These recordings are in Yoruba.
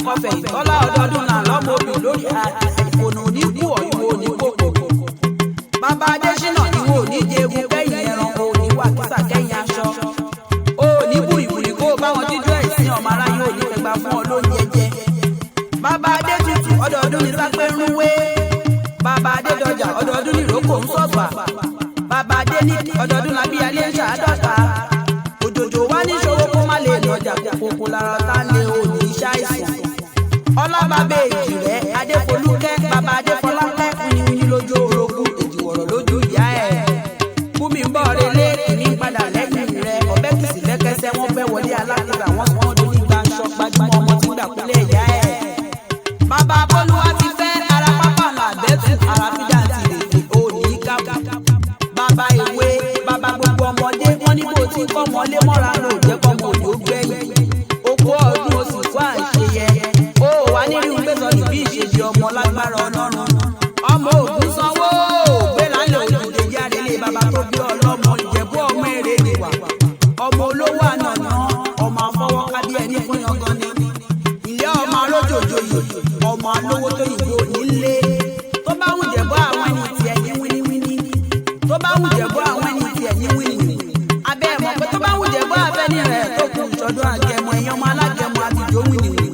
Ọkọ Fẹ̀yìntọ́lá, ọdọọdún là lọ́mọ obì lórí ìfònà òní kú ọ̀yún òní kòkò. Bàbá Adésínà, ìwọ òní jẹgun kẹ́yìn ẹran, òní wà kísà kẹ́yìn aṣọ. Òní bùrìbùrì kó o bá wọn jíjọ ẹ̀sìn, ọmọ aráyé òní fẹ́ fún ọ lóúnjẹ jẹ. Bàbá Adétutù, ọdọọdún ní sápẹ́ rúwé. Bàbá Adédọjà, ọdọọdún ní ìrókò ń sọ̀fà. Bàbá Adéníkì, ọdọọdún làbíyalé ń ṣàádọ́ta. Òjòjò wá níṣòwò kó má lè lọ́jà, kókó lára tá lé, òní ṣàìsàn. Ọlá bàbá èjì rẹ̀ Adéfolúkẹ́, bàbá Adéfọlákẹ́, wíníwíní lójú orogún, èjìwọ̀rọ̀ lójú ìyá ẹ̀. Bùnmi ń bọ̀ relé, èmi ń padà lẹ́yìn rẹ̀. Ọ̀bẹ kìsì lẹ́kẹsẹ́, wọ́n fẹ́ wọlé alákìsà, wọ́n sọ wọ́n dún gbàǹṣọ, gbajúmọ̀ ọmọ tí gbàkúlẹ̀ ìyá ẹ̀. Bàbá Bólúwa ti fẹ́ ara pápá làbẹ́tù, ara fídà ti rèé, òní kábù. Bàbá ìwé, bàbá gbogbo ọmọdé, wọ́n ní bó ti kọ́ ọmọlé mọ́ra ló jẹ́ kọ́mọ òjò gbẹ̀yìn. Okó ọdún, oṣù kó àṣeyẹ. Ó wà nírú gbé sọnù bí ìṣèjì ọmọ lágbára Ọlọ́run. Ọmọ Ògún sanwó gbéra lè ògùn jáde lé bàbá tó bí ọlọ́mọ. Ìjẹ̀bú ọmọ èrè nìwà. Ọmọ olówó ànàná, ọmọ afọwọ́ká bí ẹni fún yangan ni. Ilé ọmọ arójòjòyè, ọmọ alówó tó yìnbó nílé. Tó bá wù jẹ̀bú àwọn ẹni tiẹ̀ ní wíníwíní. Tó bá wù jẹ̀bú àwọn ẹni tiẹ̀ ní wíníwíní. Abẹ́ ẹ̀ mọ̀ pé tó bá wù jẹ̀bú abẹ́ni rẹ̀ tó kù ìṣọdún àgẹmọ, ẹ̀yàn ọmọ alágẹmọ àtijọ́ wíníwíní.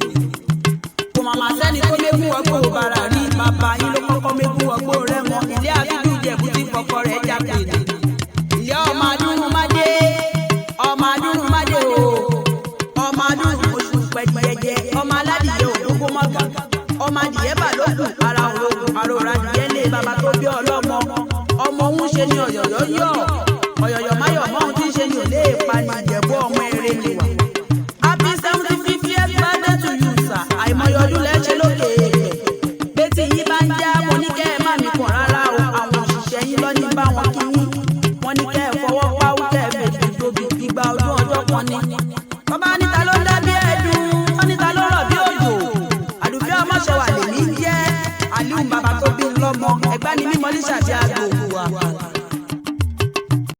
Kò màmá sẹ́ni tó mégún ọgbó bàrà rí, bàbá yín ló kọ́kọ́ mégún ọgbó rẹ̀ mọ́. Ilé àbídú Ìjẹ̀bú tí fọkọ rẹ̀ jápèlè. Ilé ọmọ adúrún mádé, ọmọ adúrún mádé o. Ọmọ adúrún oṣù pẹ̀jẹ̀jẹ̀, ọmọ aládìyẹ òdógó mọ́gà. Ọmọ adìyẹ bà lókun, ara òrogùn, àròrà adìyẹ lé bàbá tó bí ọlọ́mọ. Ọmọ òun ṣe ni ọ̀yọ̀yọ̀ yọ̀, ọ̀yọ̀yọ̀ máyọ̀ mọ́ ohun tí ń ṣe ni ò lè pa ní. Ìjẹ̀bú ọmọ eré nìwà. Happy 75th birthday to you, sir. Àìmọye ọdún lẹ́ ṣe lókè èèpẹ̀. Bétí yín bá ń já, mo ní kẹ́ ẹ má mi kàn rárá o. Àwọn òṣìṣẹ́ yín lọ ní bá wọn kí yín. Wọ́n ní kẹ́ ẹ fọwọ́ páwú, kẹ́ ẹ fèjì tóbi, igba ọdún ọjọ́ kan ni. Bàbá níta ló ń dá bí ẹdun, wọ́n níta ló rọ̀ bí òjò. Àdùfẹ́ ọmọṣẹ́wà lèmi ń jẹ́. Àlíù bàbá tó bí lọ́mọ. Ẹ̀gbá ni mímọ́ ní ṣàbí.